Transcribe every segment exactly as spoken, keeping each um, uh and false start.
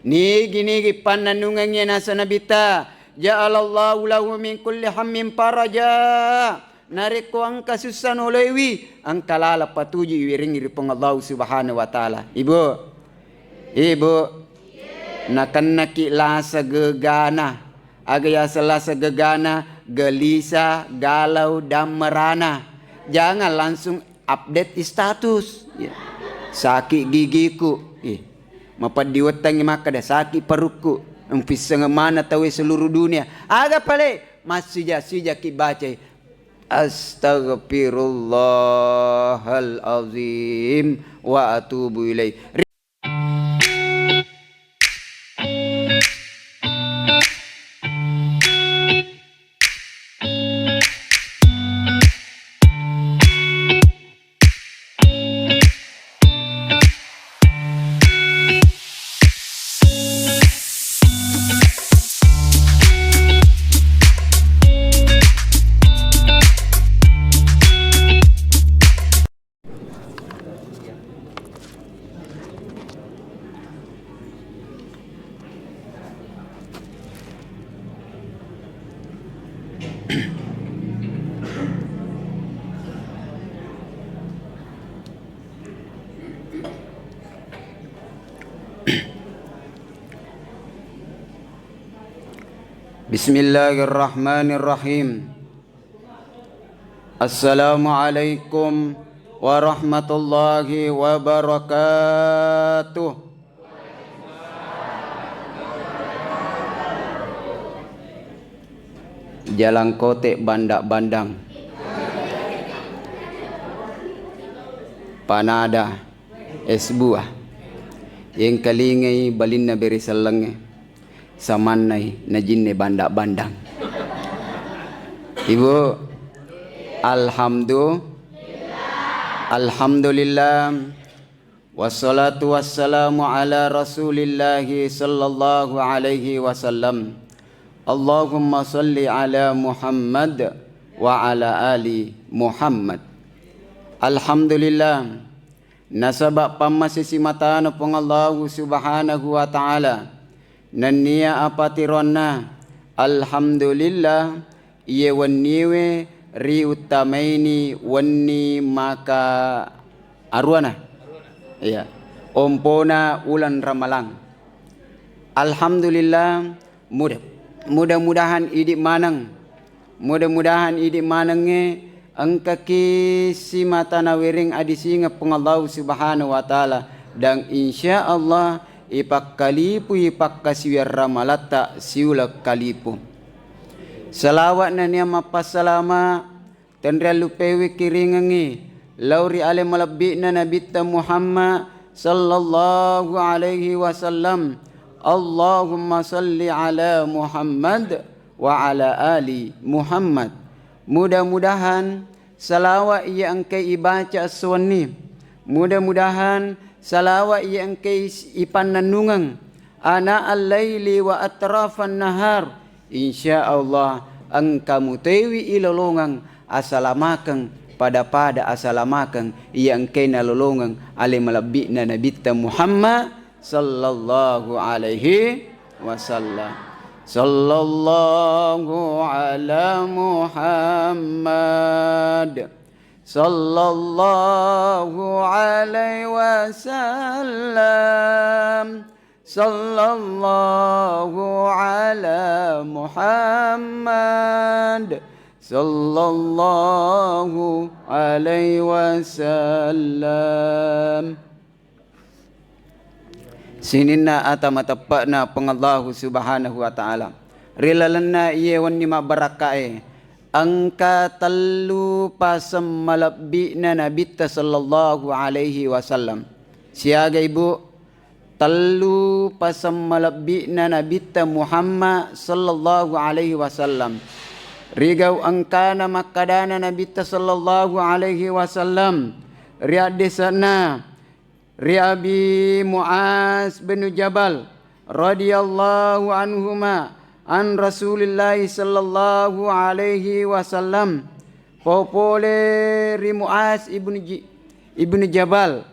Nigi-nigi pannennungengngi naseng Nabitta, ja'alallahu lahu min kulli hammin faraja. Narekko engka sussa noloiwi, engka laleng patuju iwiringngi ri Puang Allahu Subhanahu wa Ta'ala. Ibu, Ibu, nakennaki lasa gegana. Aga yaseng lasa gegana? Gelisah, galau, dan merana. Jangan langsung update status. Ya. Sakit gigiku. Ih. Mapeddi wettangngi makkeda, sakit perutku. Mpisseng mana tauwe seluruh dunia. Aga pale? Massija-sijaki bacai, "Astaghfirullahal azim wa atubu ilaih." Bismillahirrahmanirrahim. Assalamualaikum warahmatullahi wabarakatuh. Jalangkote Bandak-Bandang. Panada es buah. Yengkalingai balinna bere sellengnge. Samannai najinne Bandak-Bandang. Ibu, alhamdu-, alhamdulillah. Wassalatu wassalamu ala Rasulillahi sallallahu alaihi wasallam. Allahumma salli ala Muhammad wa ala ali Muhammad. Alhamdulillah. Nasaba pammasesi matana Puang Allahu Subhanahu wa Ta'ala, nennia apatiroanna, alhamdulillah, iye wenniwe riuttamaini wenni maka aruana, iya, ompona uleng Ramalang. Alhamdulillah, mudah, mudah-mudahan idi maneng, mudah-mudahan idi manengnge engkaki simata nawereng adisingeng Puang Allahu Subhanahu wa Ta'ala, dan insya Allah ipakkalipui pakkasiwiang ramalatta siuleng kalipu. Salawat nennia mappassalama tenriallupewi kiringengngi lao ri ale malebbi'na Nabitta Muhammad sallallahu alaihi wasallam. Allahumma salli ala Muhammad wa ala ali Muhammad. Mudah-mudahan salawat iya engkai ibaca esso wenni, mudah-mudahan salawat iya engkai is-, ipannennungeng ana al-laili wa atrafan nahar, insya Allah engka mutoiwi ilolongeng asalamakeng pada-pada asalamakeng iya engkai nalolongeng ale malebbi'na Nabitta Muhammad sallallahu alaihi wasallam. Sallallahu ala Muhammad. Sallallahu alaihi wasallam. Sallallahu ala Muhammad. Sallallahu alaihi wasallam. Sininna ata mateppe'na Puang Allahu Subhanahu wa Ta'ala. Ri lalenna iye wenni mabbarakka'e, engka tellu paseng malebbi'na Nabitta sallallahu alaihi wasallam. Siaga, Ibu? Tellu paseng malebbi'na Nabitta Muhammad sallallahu alaihi wasallam. Rigau engkana makkadana Nabitta sallallahu alaihi wasallam, ri addesana, ri Abi Muaz bin Jabal radhiyallahu anhuma an Rasulillahi sallallahu alaihi wasallam, popole ri Muaz ibnu Ji-, ibnu Jabal.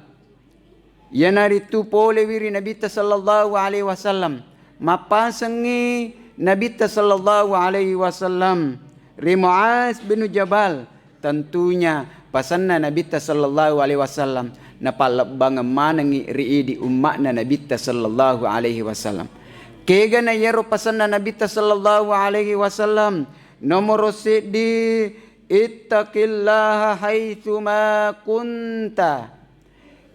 Iyanaritu polewi ri Nabitta sallallahu alaihi wasallam. Mappasengngi Nabitta sallallahu alaihi wasallam ri Muaz bin Jabal. Tentunya pasenna Nabitta sallallahu alaihi wasallam napallebbangeng manengngi ri idi umma'na Nabitta sallallahu alaihi wasallam. Kegana iyaro pasenna Nabitta sallallahu alaihi wasallam, nomoro seddi, "Ittaqillaha haitsuma kunta."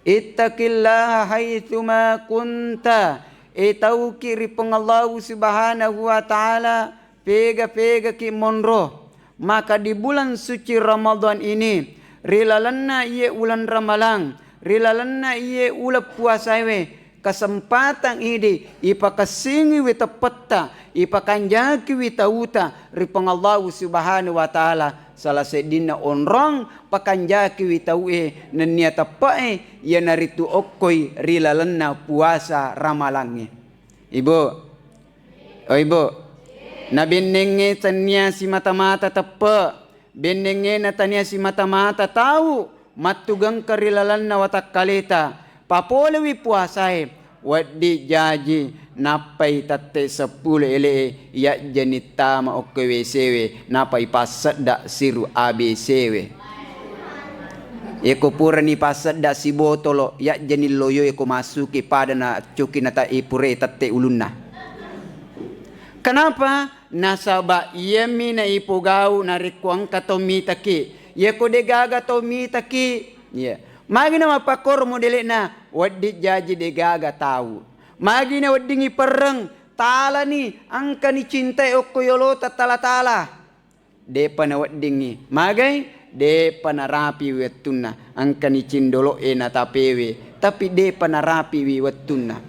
"Ittaqillaha haitsuma kunta." Etauki ri Puang Allahu Subhanahu wa Ta'ala, pega-pegaki monro. Maka di bulan suci Ramadan ini, ri lalenna iye uleng Ramalang, ri lalenna iye uleng puasaewe, kesempatan idi ipakessingiwi teppetta, ipakanjakiwi tauta ri Puang Allahu Subhanahu wa Ta'ala, salah seddinna onrong pakanjakiwi tauwe nennia teppe'e, iyanaritu okkoi ri lalenna puasa Ramalangnge. Ibu, oh Ibu, nabennengnge tennia simata-mata teppe, bennengnge natania simata-mata tau mattugengka ri lalenna watakkaleta, papolewi puasae, wedding jaji nappai tette seppulo ele'e, yajjani tama okko W C we, napai passedda siru A B C we. Yeko purani passedda sibotolo, yajjani loyo yeko masuki pada na coki nata ipure tette ulunna. Kenapa? Nasaba iyami naipogau narekko engka tau mitaki. Yeko degaga tau mitaki, iya. Magi na mappakkoro modele'na, wedding jaji degaga tau. Magi na weddingi perreng, talani, engkani cintai okko yolota tala-tala. Depa naweddingi. Magai? Depa narapi wettunna. Engkani cindolo'e natapewe, tapi depa narapiwi wettunna.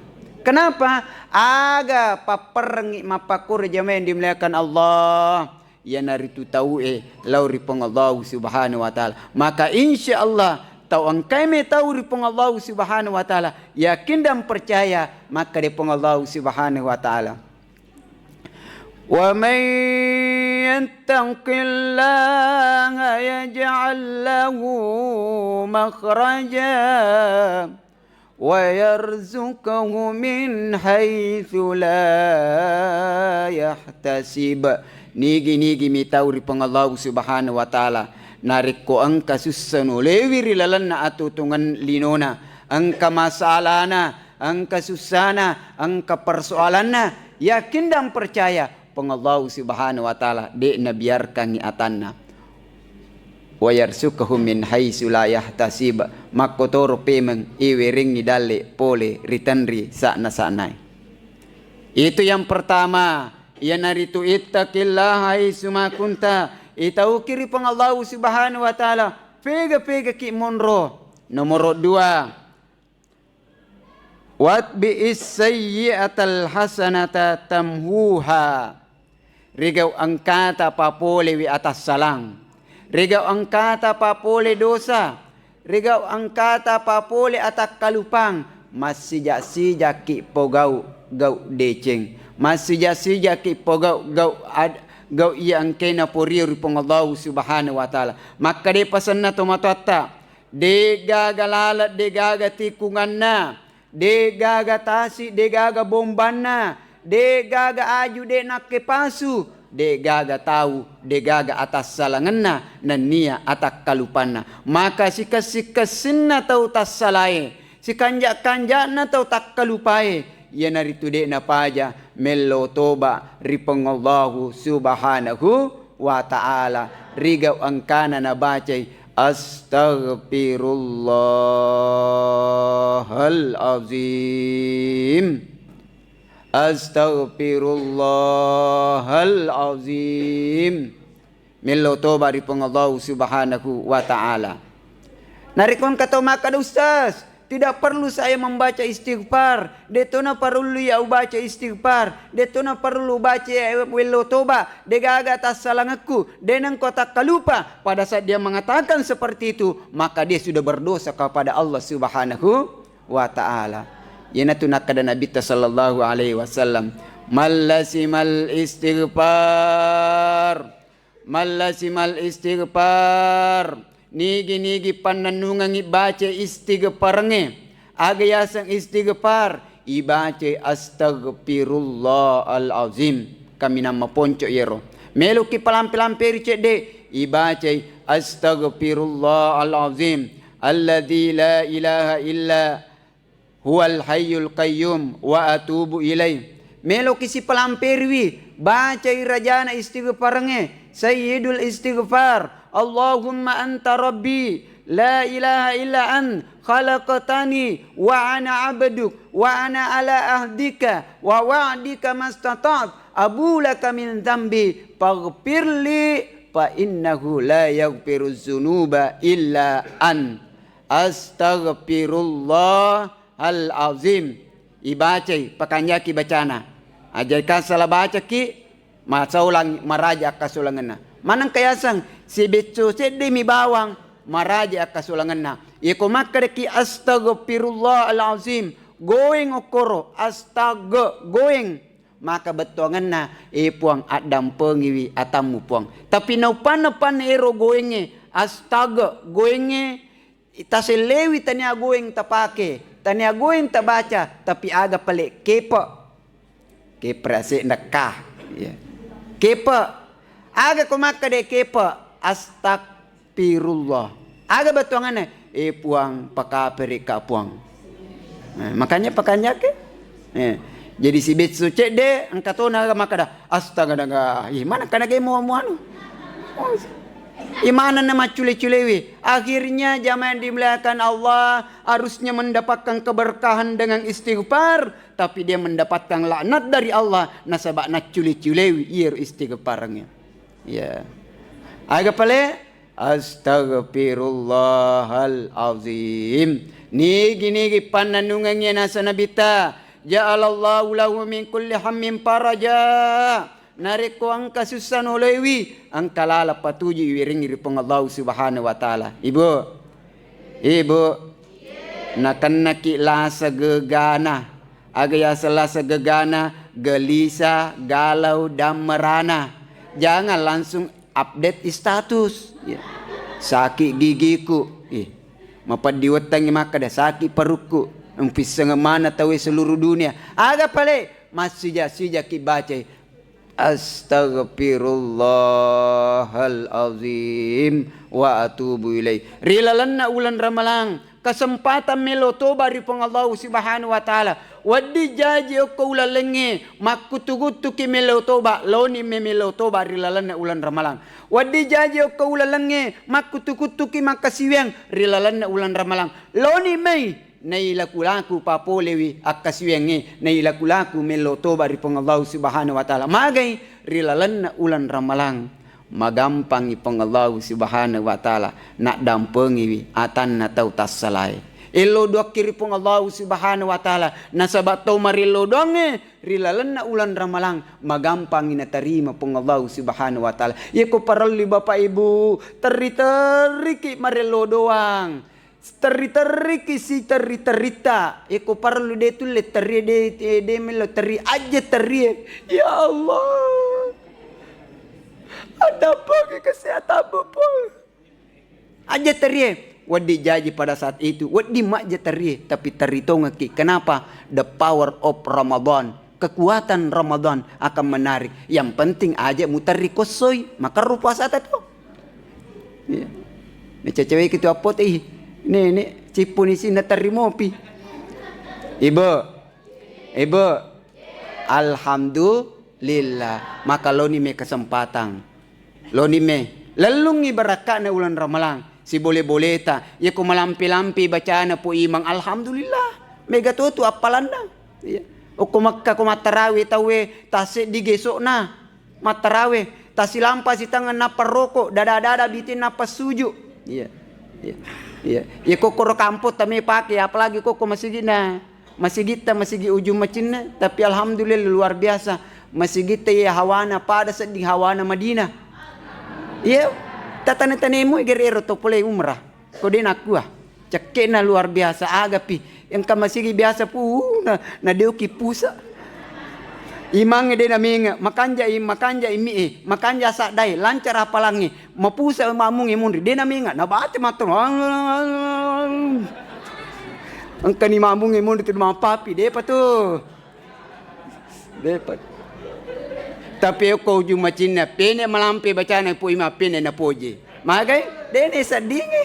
Kenapa? Aga papperrengngi mappakkoro jamaah yang dimuliakan Allah, iyanaritu tau'e lao ri Puang Allahu Subhanahu wa Ta'ala. Maka insya Allah, tau engkai metau ri Puang Allahu Subhanahu wa Ta'ala, yakin dan percaya, maka di Puang Allahu Subhanahu wa Ta'ala. ومن يتق الله يجعل له مخرجا ويرزقه من حيث لا يحتسب. Nigi-nigi mitau ri Puang Allahu Subhanahu wa Ta'ala, narekko engka sussa nulewi ri lalenna atutungan linona, engka masalana, engka sussana, engka persoalanna, yakin dan percaya Puang Allahu Subhanahu wa Ta'ala de' nabiarkangngi atanna. Wa yarzuqhu min haitsu la yahtasib, makkotoro pemeng iwerengngi dalle pole ri tenri sa'na-sa'nae. Itu yang pertama, iyanaritu ittaqillaha haitsuma kunta, itauki ri Puang Allahu Subhanahu wa Ta'ala, pega-pegaki monro. Nomoro dua, "Wa atbi'is sayyi'atal hasanata tamhuha." Rigau engkata papolewi atassalang. Rigau engkata papole dosa. Rigau engkata papole atakkalupang. Massija-sijaki pogau gau deceng. Massija-sijaki pogau gau ad-, gau iya engkae naporio ri Puang Allahu Subhanahu wa Ta'ala. Makkeda pasenna tomatoatta, de'gaga laleng, de'gaga tikunganna, de'gaga tasi, de'gaga bombanna, de'gaga aju de' nakkepasu, de'gaga tau, de'gaga atassalangenna nennia atakkalupanna. Maka sikessi-kessinna tau tassalae, sikanja-kanja'na tau takkalupae, iyanaritu de' napaja mello toba ri Puang Allahu Subhanahu wa Ta'ala. Rigau engkana nabacai, "Astaghfirullahal azim. Astaghfirullahal azim." Mello toba ri Puang Allahu Subhanahu wa Ta'ala. Narekko engka tau makkeda, "Ustaz, tidak perlu saya membaca istighfar, de' tona parellu iya ubaca istighfar, de' tona parellu ubaca iya wello toba, de'gaga tassalangekku, de' nengko takkalupa." Pada saat dia mengatakan seperti itu, maka dia sudah berdosa kepada Allah Subhanahu wa Ta'ala. Iyanatu nakkeda Nabitta sallallahu alaihi wasallam, "Man lazimal istighfar." Mallasimal istighfar, nigi-nigi pannennungengngi baca istighfarengnge, Aga yaseng istighfar? Ibacai astaghfirullahal azim. Kaminang maponco iyaro. Meloki palampe-lamperi cedde, ibacai astaghfirullahal azim alladzi la ilaha illa huwal hayyul qayyum wa atubu ilaih. Meloki sipalamperiwi, bacai rajana istighfarengnge, sayyidul istighfar, Allahumma anta rabbi, la ilaha illa ant, khalaqtani wa ana abduk, wa ana ala ahdika wa wa'dika mastata'tu, abu laka min dzambi, faghfirli, fa innahu la yaghfirudz dzunuba illa ant. Astaghfirullahal azim. Ibacai, pakanjaki bacana. Aja ka sala bacaki, masaulang maraja akkasolangenna. Maneng ka yaseng, sibecco seddemi bawang, maraja akkasolangenna. Iyako makkedaki astaghfirullahal azim, goeng okkoro, astagge, goeng. Maka bettuangenna, e Puang, addampengiwi atammu, Puang. Tapi naupanna-panna ero goengnge, astaga, goengnge tasellewi, tania goeng tapake, tania goeng tabaca, tapi aga pale kepe. Kepe ase'na ka. Ya. Kepe. Aga ko makkeda kepe, astagfirullah. Aga bettuanganna? E Puang, pakapereka Puang. Nah, makanya pakanjake. Eh, jadi si Betso cedde engka tona makkeda, astaga naga, ih, mana kana ge mau anu. Oh, imana na maccule-culewi. Akhirnya jamaah yang dimuliakan Allah harusnya mendapatkan keberkahan dengan istighfar, tapi dia mendapatkan laknat dari Allah nasaba naccule-culewi iyaro istighfarnya. Ya. Aga pale? Astaghfirullahal azim. Nigi-nigi pannennungengngi nasa Nabitta, ja'alallahu lahu min kulli hammin faraja. Narekko engka sussa noloiwi, engka laleng patuju iwirengngi ri Puang Allahu Subhanahu wa Ta'ala. Ibu, Ibu, nakennaki lasa gegana. Aga yaseng lasa gegana? Gelisah, galau, dan merana. Jangan langsung update status. Ya. Sakit gigiku. Ih, mapeddi wettangngi makkeda, sakit perutku. Mpisseng mana tauwe seluruh dunia. Aga pale? Massija-sijaki bacai. Astaghfirullahal azim wa atubu ilaih. Ri lalenna uleng Ramalang, kesempatan melo toba ri Puang Allahu Subhanahu wa Ta'ala. Wedding jaji okko ulalengnge, makkuttu-kuttuki melo toba, loni me melo toba ri lalenna uleng Ramalang. Wedding jaji okko ulalengnge, makkuttu-kuttuki makkasiwiang ri lalenna uleng Ramalang. Loni mai nailaku-laku papolewi akkasiwiangnge, nailaku-laku mello toba ri Puang Allahu Subhanahu wa Ta'ala. Magai ri lalenna uleng Ramalang, magampangi Puang Allahu Subhanahu wa Ta'ala, naddampengiwi atanna tau tassalae. Ello doakki ri Puang Allahu Subhanahu wa Ta'ala, nasaba tau marello doangnge ri lalenna uleng Ramalang, magampangi natarima Puang Allahu Subhanahu wa Ta'ala. Yeko parellu Bapak Ibu, terri-terriki marello doang. Terri-terriki siterri-territta. Eko parellu de tulle terrie, de, de, de mello terri, aja terrie. Ya Allah. Addampengki kesehatanmu, Puang. Aja terrie. Wedding jaji pada saat itu, wedding majja terrie, tapi terri tongekki. Kenapa? The power of Ramadan. Kekuatan Ramadan akan menarik. Yang penting aja muterri kossoi, makerro puasata to. Iya. Nacacaweki tu appote, ih, nene, cippuni sinna terri mopi. Ibu, ibu, alhamdulillah. Maka loni me kesempatan. Loni me. Lellungi barakka'na uleng Ramalang. Sibole-boleta. Yeko malampe-lampe bacana po imang, alhamdulillah. Mega to tu appalanna. Iya. Okko Mekka ko mattarawe tauwe, tasseddi gesokna. Mattarawe, tasilampa sitengeng nappa roko, dada-dada biting nappa suju. Iya. Iya. Iya. Iya, kokkoro kampong tame pake, apalagi kokko masigi'na, masigitta, masigi ujung macinna, tapi alhamdulillah luar biasa. Masigitta iya hawana pada sedding hawana Madinah. Iya, tatane-tanemu gere ero to pole umrah. Ko de nakkua, cekke'na luar biasa, agapi. Engka masigi biasa pu, na, na deoki pusa. Imangnge de namenga, makanja i, makanja i mi e, makanja saddae, lancara apalangnge, mapusa makmungnge munri, de namenga, nabate matto. Engkani mamungnge monri tu mapapi, depa tu. Depa. Tapi okko ujung macinna, pene malampe bacana Pu Imang, pene napoje. Magai? Dene seddingi.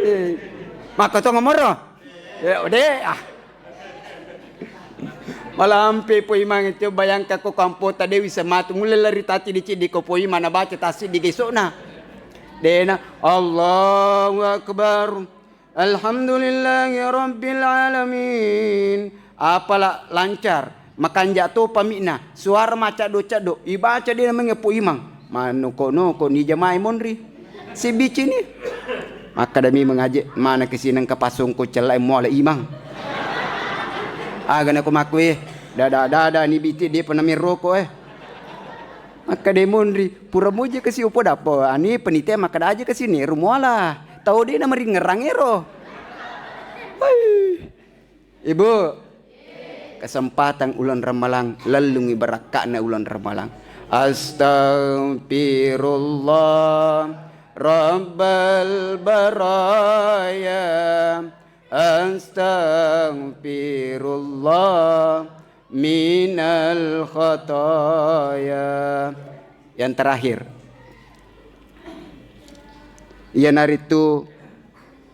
Eh. Maka tong moro. Eh, ode, ah. Malampe Pu Imang itu, bayangkan ko kampota Dewi Sematu, mulai lari tati di cidi ko Pu Imang nabaca tasbih di gesokna. Dena, Allahu Akbar. Alhamdulillahi Rabbil Alamin. Apala lancar, makanja to pamikna, suara macaddo-caddo, ibaca dena mengepo Imang. Manoko-noko ni jamai monri. Sibicini. Makkada mi mengaje, mana kesineng kapasongko cellai muala Imang. Aga nako makku, eh, dada-dada ni biti dia pernah meroko, eh. Makkada monri, pura muji kasi upo dappo. Ani penitia makkada aja kasi neru muala. Tau dena meringerang ero. Hai. Ibu, kesempatan uleng Ramalang, lellungi barakka'na uleng Ramalang. Astaghfirullah Rabbal baraya, astaghfirullah minal khataya. Yang terakhir, iyanaritu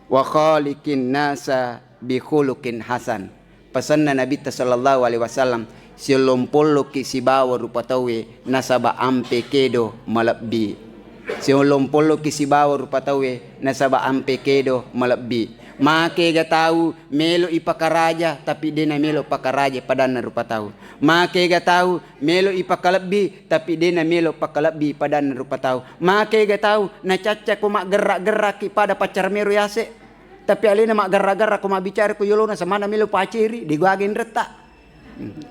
wa khaliqin nasa bi khuluqin hasan. Pasenna Nabitta sallallahu alaihi wasallam, siollompolloki sibawa rupa tauwe nasaba ampe kedo malebbi. Siollompolloki sibawa rupa tauwe nasaba ampe kedo malebbi. Makega tau melo ipakaraja tapi dena melo pakaraja padanna rupa tau. Makega tau melo ipakalebbi tapi dena melo pakalebbi padanna rupa tau. Makega tau nacacca ko maggerra-gerraki pada paccara mero yase. Tapi alena maggarra-garra ko mabbicara ko yolona, samana melo paceri, degaga inretta. Hmm.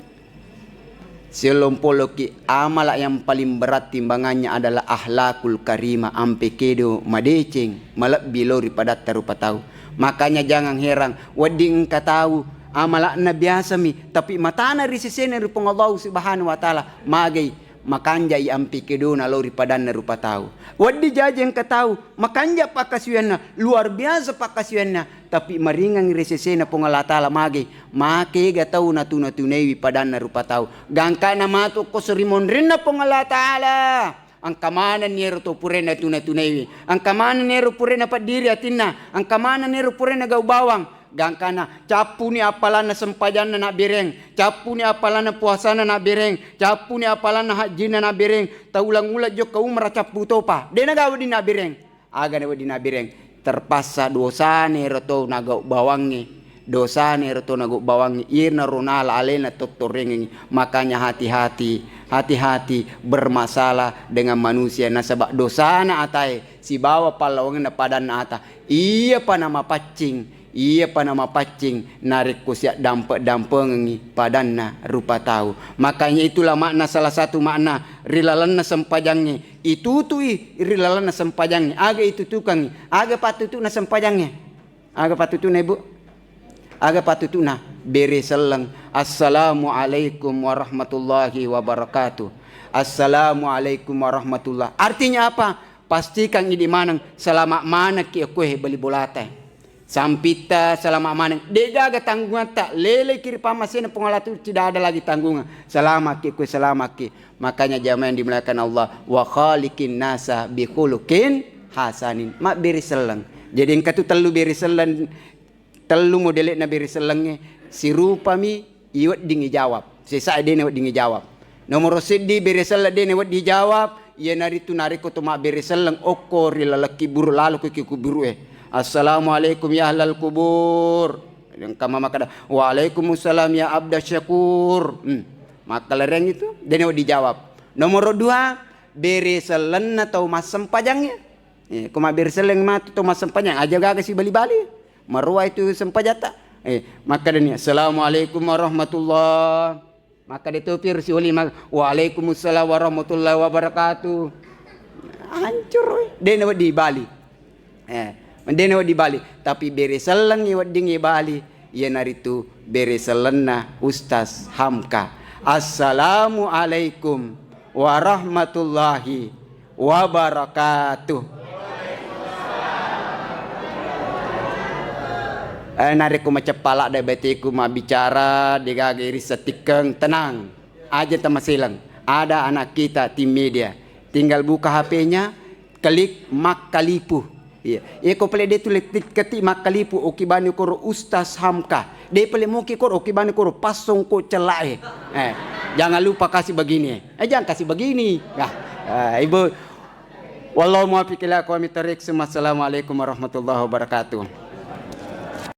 Siollompoloki, amala yang paling berat timbangannya adalah akhlakul karimah, ampe kedo madeceng, malebbi lao ri padatta rupa tau. Makanya jangan heran, wedding engka tau amala'na biasami, tapi matana ri sesena ri Puang Allah Subhanahu wa Ta'ala, magai makanjai ampe kedona lao ri padanna rupa tau. Wedding jaji engka tau makanja pakkasiwianna, luar biasa pakkasiwianna, tapi maringang ri sesena Puang Allah Ta'ala, magai, makega tau natuna-tunaiwi padanna rupa tau. Gangkana matu ko seri monrinna Puang Allah Ta'ala. Engka manenni ero to purena tuna-tunaiwi. Engka manenni ero purena paddiri atinna. Engka manenni ero purena gau bawang. Gangkana, cappuni appalanna sempajanna nabbereng, cappuni appalanna puasana nabbereng, cappuni appalanna hajjinna nabbereng, taulang-ulang jokka umrah cappu topa, de nagaga wedding nabbereng. Aga na wedding nabbereng? Terpaksa dosana ero to nagau bawangnge, dosana ero to nagau bawangnge, iyanaro nala alena tottorengengngi. Makanya hati-hati, hati-hati bermasalah dengan manusia, nasaba dosana atae sibawa pallawangenna padanna ata. Iyapa namapaccing, iyapa namapaccing narekko siaddampe-dampengengngi padanna rupa tau. Makanya itulah makna, salah satu makna ri lalenna sempajangnge, itutui ri lalenna sempajangnge. Aga itutukangngi? Aga pattutu'na sempajangnge? Aga pattutu'na, Ibu? Aga pattutu'na? Bere selleng. Assalamualaikum warahmatullahi wabarakatuh. Assalamualaikum warahmatullah. Artinya apa? Pastikan idi maneng, salama manekki okkoe bali bolata. Sampitta salama maneng, degaga tanggungatta, leleki ri pammasena Puang Allah tu, tidak ada lagi tanggungan. Salamaki okkoe, salamaki. Makanya jamaah yang dimuliakan Allah, wa khaliqin nasa bi khuluqin hasanin. Mabbere selleng. Jadi engka tu tellu bere selleng, tellu modele'na bere sellengnge, sirupami iwedding ijawab. Sesae dena wedding ijawab. Nomoro seddi bere selleng dena wedding ijawab, iyanaritu narekko to mabbere selleng okko ri laleng kuburu, lalo ko ki kuburu'e. Assalamualaikum ya ahlal kubur. Engka mamakkada, "Waalaikumsalam ya abda syakur." Hmm. Makkalereng itu, dena wedding ijawab. Nomoro dua, bere sellenna tau massempajangnge. Eh, ko mabbere selleng matu to massempajang, aja gaga sibali-bali. Maroa itu sempajatta. Eh, makkadani, "Assalamualaikum warahmatullah." Makkada topi ro sioli ma-, "Waalaikumsalam warahmatullahi wabarakatuh." Hancur, eh. Dena wedding bali. Eh, dena wedding bali. Tapi bere sellengngi weddingngi bali. Iyanaritu bere sellenna Ustaz Hamka. Assalamualaikum warahmatullahi wabarakatuh. Eh, narekko maceppa ladde bateku mabbicara, degaga irissa tikkeng, tenang. Aja tamaseleng. Ada anak kita tim media. Tinggal buka H P-nya, klik Makkalipu. Iya. Eko pale de tu le tik-, ketik Makkalipu, oki bani koro Ustaz Hamka. De pale moki koro, oki bani koro passong ko celae. Eh, jangan lupa kasih begini. Eh, jangan kasih begini. Nah, eh, Ibu. Wallahu muwaffiq ila aqwamit thariq. Assalamualaikum warahmatullahi wabarakatuh.